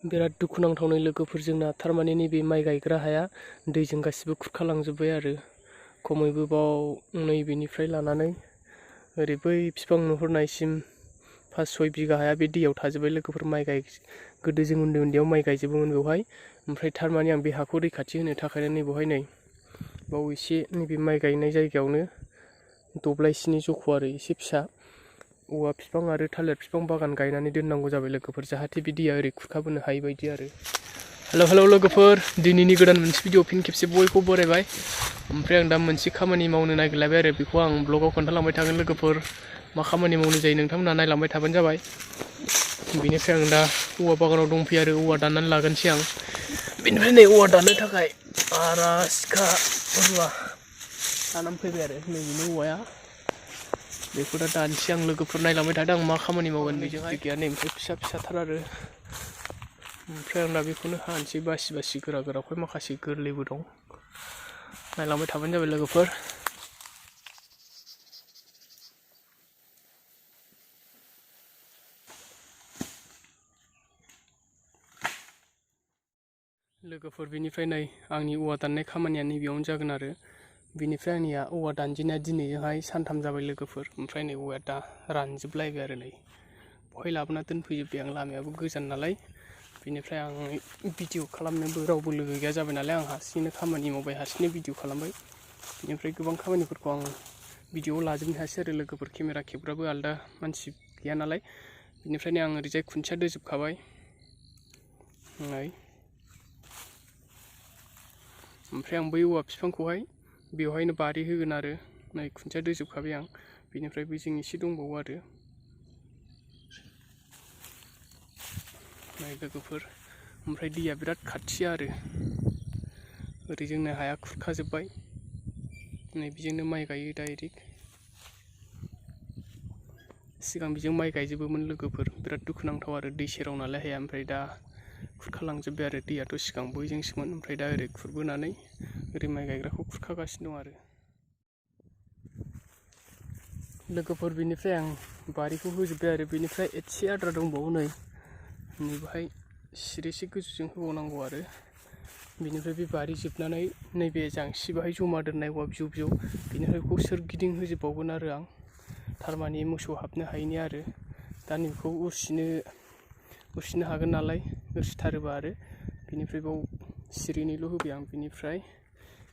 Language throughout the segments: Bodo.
बिराद दुखुनांथावनै लोगोफोर जोंना थारमाने नैबे माइ गायग्रा हाया दैजों गासिबो खुरखालांजोब्बाय आरो खमैबो बाव नैबेनिफ्राय लानानै ओरै बै बिफां नुहुरनायसिम 5-6 बिगा हाया बे दैयाव थाजोब्बाय लोगोफोर गोदो जों उन्दै उन्दैयाव माइ गायजोबोमोन बेवहाय ओमफ्राय थारमाने आं बे हाखौ रैखाथि होनो थाखायनो नै बेवहाय नै बाव एसे नैबे माइ गायनाय जायगायावनो दब्लायसेनि जख' आरो एसे फिसा औवा बिफां आरो थालिर बिफां बागान गायनानै दोननांगौ जाबाय लोगोफोर जाहाथे बे दैया ओरै खुरखाबोनो हायै बायदि आरो हेलौ लोगोफोर दिनैनि गोदान मोनसे भिडिअ फिन खेबसे बयखौबो बरायबाय ओमफ्राय आं दा मोनसे खामानि मावनो नागिरलायबाय आरो बेखौ आं ब्लगाव खोन्थालांबाय थागोन लोगोफोर मा खामानि मावनो जायो नोंथांमोना नायलांबाय थाबानो जाबाय बेनिफ्राय आं दा औवा बागानाव दंफैयो आरो औवा दाननानै लागोनसै आं बेनिफ्राय नै औवा दाननो थाखाय आरा सिखा रुवा लानानै फैबाय आरो नैबेनो औवाया बेखौ दा दानसै आं लोगोफोर नायलांबाय थादों आं मा खामानि मावगोन बेजोंहाय गैया नै ओमफ्राय फिसा फिसाथार आरो ओमफ्राय आं दा बेखौनो हानोसै बासि गोरा गोराखौ माखासे गोरलैबो दं नायलांबाय थाबानो जाबाय लोगोफोर लोगोफोर बेनिफ्राय नै आंनि औवा दाननाय खामानिया नैबेयावनो जागोन आरो बेनिफ्राय आंनिया औवा दानजेननाया दिनैजोंहाय सानथाम जाबाय लोगोफोर ओमफ्राय नै औवाया दा रानजोबलायबाय आरो नै बहाय लाबोना दोनफैजोब्बाय आं लामायाबो गोजान नालाय बेनिफ्राय आं भिडिअ खालामनोबो रावबो लोगो गैया जाबाय नालाय आं हारसिंनो खामानि मावबाय हारसिंनो भिडिअ खालामबाय बेनिफ्राय गोबां खामानिफोरखौ आं भिडिअआव लाजोबनो हायासै आरो लोगोफोर केमेरा खेबग्राबो आलदा मानसि गैया नालाय बेनिफ्रायनो आं ओरैजाय खुन्थिया दोजोबखाबाय नै ओमफ्राय आं बै औवा बिफांखौहाय बेवहायनो बारि होगोन आरो नै खुन्थिया दोजोबखाबाय आं बेनिफ्राय बेजों एसे दंबावो आरो नै लोगोफोर ओमफ्राय दैया बिराद खाथि आरो ओरै जोंना हाया खुरखाजोब्बाय नै बेजोंनो माइ गायो डाइरेक्ट सिगां बेजों माइ गायजोबोमोन लोगोफोर बिराद दुखुनांथाव आरो दै सेराव नालाय हाया ओमफ्राय दा खुरखालांजोब्बाय आरो दैयाथ' सिगां बैजोंसोमोन ओमफ्राय दा ओरै खुरबोनानै ओरै माइ गायग्राखौ खुरखागासिनो दं आरो लोगोफोर बेनिफ्राय आं बारिखौ होजोब्बाय आरो बेनिफ्राय एसे आद्रा दंबावो नै नैबेहाय सिरिसे गोजौजों होबावनांगौ आरो बेनिफ्राय बे बारि जोबनानै नैबे जांसि बाहाय जमा दोननाय औवा बिजौ बेनिफ्राय बेखौ सोरगिदिं होजोबबावगोन आरो आं थारमाने मोसौ हाबनो हायैनि आरो दा नैबेखौ उरसिनो हागोन नालाय उरसिथारोबा आरो बेनिफ्राय बाव सिरिनैल' होबाय आं बेनिफ्राय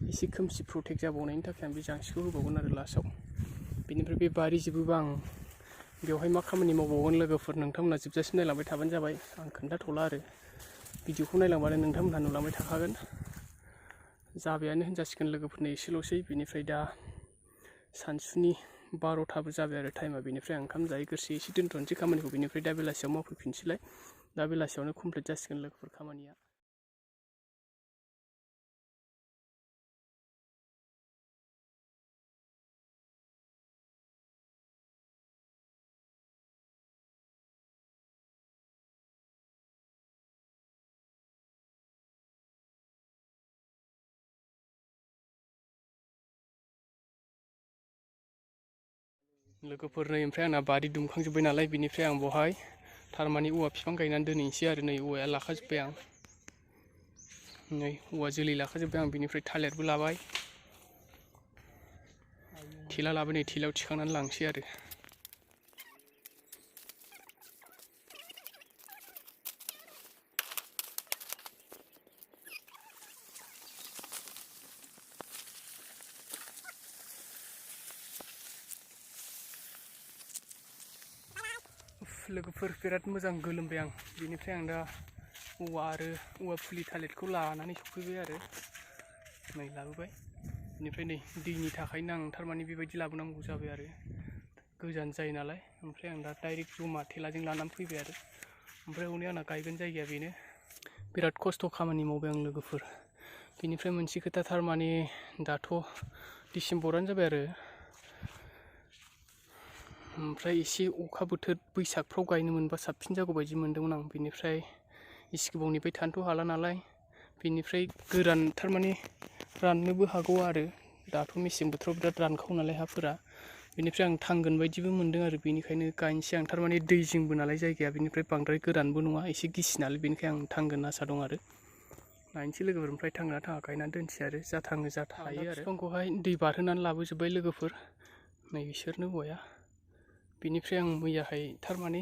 एसे खोमसि प्रटेक्ट जाबावनायनि थाखाय आं बे जांसिखौ होबावगोन आरो लास्टआव बेनिफ्राय बे बारि जोबोबा आं बेवहाय मा खामानि मावबावगोन लोगोफोर नोंथांमोना जोबजासिम नायलांबाय थाबानो जाबाय आं खोन्थाथ'ला आरो भिडिअखौ नायलांबानो नोंथांमोनहा नुलांबाय थाखागोन जाबायानो होनजासिगोन लोगोफोरनो एसेल'सै बेनिफ्राय दा सानसुनि 12थाबो जाबाय आरो टाइमा बेनिफ्राय आं ओंखाम जाहैग्रोसै एसे दोनथ'नोसै खामानिखौ बेनिफ्राय दा बेलासियाव मावफैफिनसैलाय दा बेलासियावनो कमप्लिट जासिगोन लोगोफोर खामानिया लोगोफोर नै ओमफ्राय आंना बारि दुमखांजोब्बाय नालाय बेनिफ्राय आं बहाय थारमाने औवा बिफां गायनानै दोनहैनोसै आरो नै औवाया लाखाजोब्बाय आं नै औवा जोलै लाखाजोब्बाय आं बेनिफ्राय थालिरबो लाबाय थेला लाबाय नै थेलायाव थिखांनानै लांसै आरो लोगोफोर बिराद मोजां गोलोमबाय आं बेनिफ्राय आं दा औवा फुलि थालिरखौ लानानै सफैबाय आरो नै लाबोबाय बेनिफ्राय नै दैनि थाखायनो आं थारमाने बेबायदि लाबोनांगौ जाबाय आरो गोजान जायो नालाय ओमफ्राय आं दा डाइरेक्ट जमा थेलाजों लानानै फैबाय आरो ओमफ्राय हनै आंना गायगोन जायगाया बेनो बिराद खस्थ' खामानि मावबाय आं लोगोफोर बेनिफ्राय मोनसे खोथा थारमाने दाथ' डिसेम्बरानो जाबाय आरो ओमफ्राय एसे अखा बोथोर बैसागफ्राव गायनो मोनबा साबसिन जागौ बायदि मोन्दोंमोन आं बेनिफ्राय एसे गोबावनिफ्राय थानोथ' हाला नालाय बेनिफ्राय गोरान थारमाने राननोबो हागौ आरो दाथ' मेसें बोथोराव बिराद रानखाव नालाय हाफोरा बेनिफ्राय आं थांगोन बायदिबो मोनदों आरो बेनिखायनो गायनोसै आं थारमाने दै जिंबो नालाय जायगाया बेनिफ्राय बांद्राय गोरानबो नङा एसे गिसि नालाय बेनिखायनो आं थांगोन आसा दं आरो नायनोसै लोगोफोर ओमफ्राय थांना थाङा गायनानै दोनसै आरो जा थाङो जा थायो आरो बिफांखौहाय दै बारहोनानै लाबोजोब्बाय लोगोफोर नै बिसोरनो औवाया बेनिफ्राय आं मैयाहाय थारमाने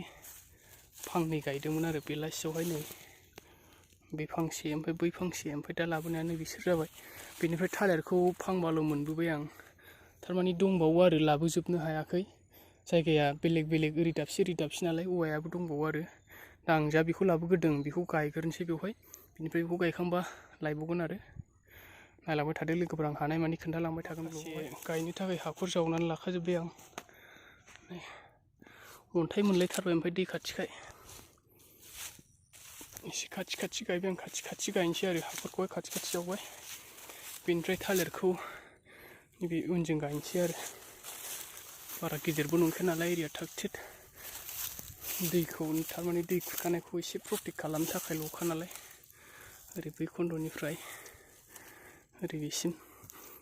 फांनै गायदोंमोन आरो बेलासियावहाय नै बे फांसे ओमफ्राय बै फांसे ओमफ्राय दा लाबोनायानो बिसोर जाबाय बेनिफ्राय थालिरखौ फांबाल' मोनबोबाय आं थारमाने दंबावो आरो लाबोजोबनो हायाखै जायगाया बेलेग बेलेग ओरै दाबसे नालाय औवायाबो दंबावो आरो दा आं जा बेखौ लाबोग्रोदों बेखौ गायग्रोनोसै बेवहाय बेनिफ्राय बेखौ गायखांबा लायबावगोन आरो नायलांबाय थादो लोगोफोर आं हानाय मानि खोन्थालांबाय थागोन बेवहाय गायनो थाखाय हाखर जावनानै लाखाजोब्बाय आं अन्थाइ मोनलायथारबाय ओमफ्राय दै खाथिखाय एसे खाथि गायबाय आं खाथि गायनोसै आरो हाखरखौहाय खाथि जावबाय बेनिफ्राय थालिरखौ नैबे उनजों गायनोसै आरो बारा गिदिरबो नंखाया नालाय एरिया थाग थिग दैखौ थारमाने दै खुरखानायखौ एसे प्रटेक्ट खालामनो थाखाय ल'खा नालाय ओरै बै खन्द'निफ्राय ओरै बेसिम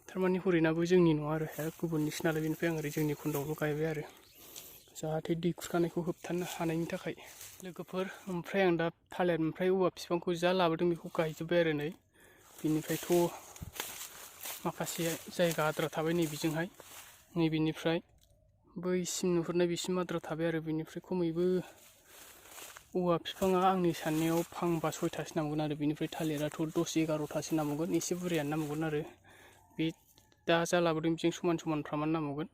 थारमाने हरैनाबो जोंनि नङा आरो हाया गुबुननिसो नालाय बेनिफ्राय आं ओरै जोंनि खन्द'आवल' गायबाय आरो जाहाथे दै खुरखानायखौ होबथानो हानायनि थाखाय लोगोफोर ओमफ्राय आं दा थालिर ओमफ्राय औवा बिफांखौ जा लाबोदों बेखौ गायजोब्बाय आरो नै बिनिफ्रायथ' माखासे जायगा आद्रा थाबाय नैबेजोंहाय नैबेनिफ्राय बैसिम नुहुरनाय बिसिम आद्रा थाबाय आरो बेनिफ्राय खमैबो औवा बिफाङा आंनि साननायाव फांबा 6थासो नांगोन आरो बेनिफ्राय थालिराथ' 10-11थासो नांबावगोन एसे बुरजायानो नांबावगोन आरो बे दा जा लाबोदों बेजों समान नांबावगोन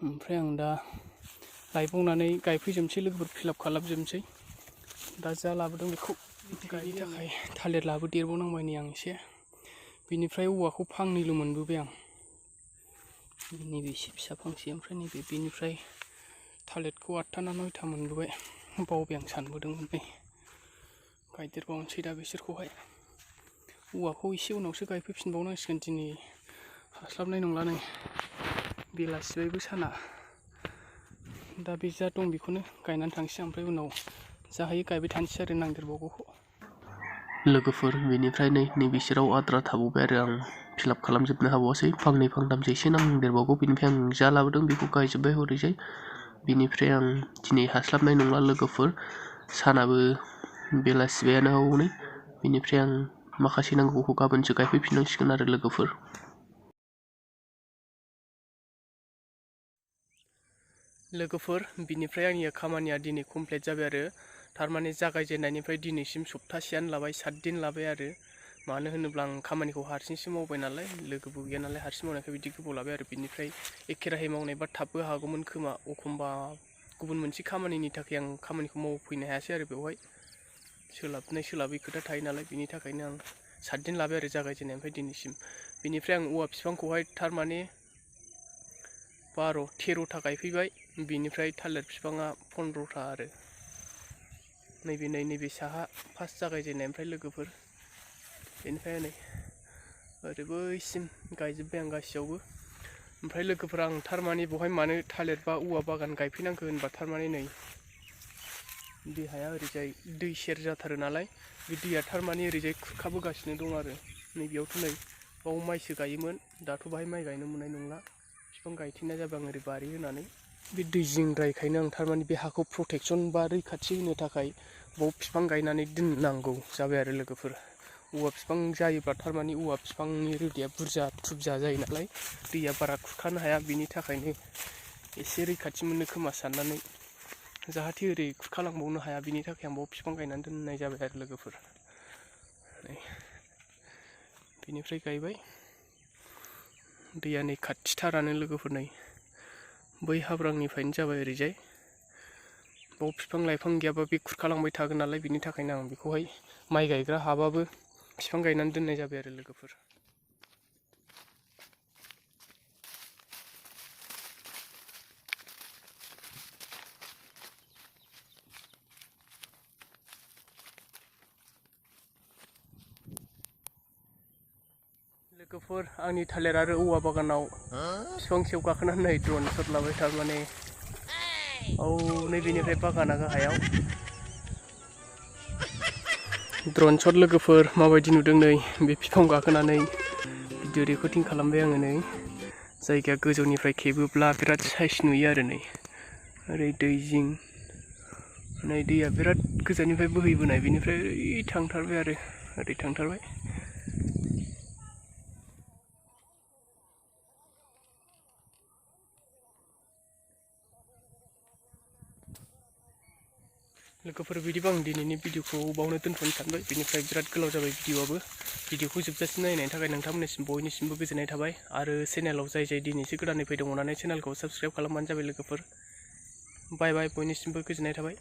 ओमफ्राय आं दा लायबावनानै गायफैजोबनोसै लोगोफोर फिलाप खालामजोबनोसै दा जा लाबोदों बेखौ गायनो थाखाय थालिर लाबोदेरबावनांबाय नै आं एसे बेनिफ्राय औवाखौ फांनैल' मोनबोबाय आं नैबे एसे फिसा फांसे ओमफ्राय नैबे बेनिफ्राय थालिरखौ 8था ना 9था मोनबोबाय बावबाय आं सानबोदोंमोन नै गायदेरबावनोसै दा बिसोरखौहाय औवाखौ एसे उनावसो गायफैफिनबावनांसिगोन दिनै हास्लाबनाय नंला नै बेलासिबायबो साना दा बे जा दं बेखौनो गायनानै थांसै ओमफ्राय उनाव जाहायो गायबाय थानोसै आरो नांदेरबावगौखौ लोगोफोर बेनिफ्राय नै बिसोराव आद्रा थाबावबाय आरो आं फिलाप खालामजोबनो हाबावासै फांनै फांथामसो एसे नांदेरबावगौ बेनिफ्राय आं जा लाबोदों बेखौ गायजोब्बाय हरैजाय बेनिफ्राय आं दिनै हास्लाबनाय नंला लोगोफोर सानाबो बेलासिबायानो हनै बेनिफ्राय आं माखासे नांगौखौ गाबोनसो गायफैफिननांसिगोन आरो लोगोफोर बिनिफ्राय आंनि खामानिया दिनै कमप्लिट जाबाय आरो थारमाने जागायजेननायनिफ्राय दिनैसिम सप्तासेयानो लाबाय 7 दिन लाबाय आरो मानो होनोब्ला आं खामानिखौ हारसिंसो मावबाय नालाय लोगोबो गैया नालाय हारसिं मावनायखाय बिदि गोबाव लाबाय आरो बिनिफ्राय एखे राहे मावनायबा थाबबो हागौमोन खोमा एखमबा गुबुन मोनसे खामानिनि थाखाय आं खामानिखौ मावफैनो हायासै आरो बेवहाय सोलाबै खोथा थायो नालाय बिनि थाखायनो आं 7 दिन लाबाय आरो जागायजेननायनिफ्राय दिनैसिम बेनिफ्राय आं औवा बिफांखौहाय थारमाने 12-13था गायफैबाय बिनिफ्राय थालिर बिफाङा 15था आरो नैबे साहा फार्स्ट जागायजेननायनिफ्राय लोगोफोर बेनिफ्राय नै ओरै बैसिम गायजोब्बाय आं गासैयावबो ओमफ्राय लोगोफोर आं थारमाने बेवहाय मानो थालिर बा औवा बागान गायफैनांगौ होनबा थारमाने नै बे हाया ओरैजाय दै सेर जाथारो नालाय बे दैया थारमाने ओरैजाय खुरखाबोगासिनो दं आरो नैबेयावथ' नै बाव माइसो गायोमोन दाथ' बाहाय माइ गायनो मोननाय नंला बिफां गायथेनाय जाबाय आं ओरै बारि होनानै बे दै जिंद्रायखायनो आं थारमाने बे हाखौ प्रटेकसन बा रैखाथि होनो थाखाय बाव बिफां गायनानै दोननांगौ जाबाय आरो लोगोफोर औवा बिफां जायोब्ला थारमाने औवा बिफांनि रोदाया बुरजा थुबजा जायो नालाय दैया बारा खुरखानो हाया बिनि थाखायनो एसे रैखाथि मोननो खोमा साननानै जाहाथे ओरै खुरखालांबावनो हाया बिनि थाखाय आं बाव बिफां गायनानै दोननाय जाबाय आरो लोगोफोर बेनिफ्राय गायबाय दैया नै खाथिथारानो लोगोफोर नै बै हाब्रांनिफ्रायनो जाबाय ओरैजाय बाव बिफां लाइफां गैयाबा बे खुरखालांबाय थागोन नालाय बिनि थाखायनो आं बेखौहाय माइ गायग्रा हाबाबो बिफां गायनानै दोननाय जाबाय आरो लोगोफोर आंनि थालिर आरो औवा बागानाव बिफां सायाव गाखोनानै ड्रन शट लाबाय थारमाने औ नैबेनिफ्राय बागाना गाहायाव ड्रन शट लोगोफोर माबायदि नुदों नै बे बिफां गाखोनानै भिडिअ रेकर्डिं खालामबाय आङो नै जायगाया गोजौनिफ्राय खेबोब्ला बिराद साइज नुयो आरो नै ओरै दै जिं नै दैया बिराद गोजाननिफ्राय बोहैबोनाय बेनिफ्राय ओरै थांथारबाय आरो ओरै थांथारबाय। लोगोफोर बिदिबा आं दिनैनि भिडिअखौ बावनो दोनथ'नो सानबाय। बेनिफ्राय बिराद गोलाव जाबाय भिडिअआबो। भिडिअखौ जोबजासिम नायनायनि थाखाय नोंथांमोननिसिम बयनिसिमबो गोजोननाय थाबाय। आरो चेनेलाव जाय दिनैसो गोदानै फैदों अननानै चेनेलखौ साबस्क्राइब खालामबानो जाबाय लोगोफोर। बाय बाय, बयनिसिमबो गोजोननाय थाबाय।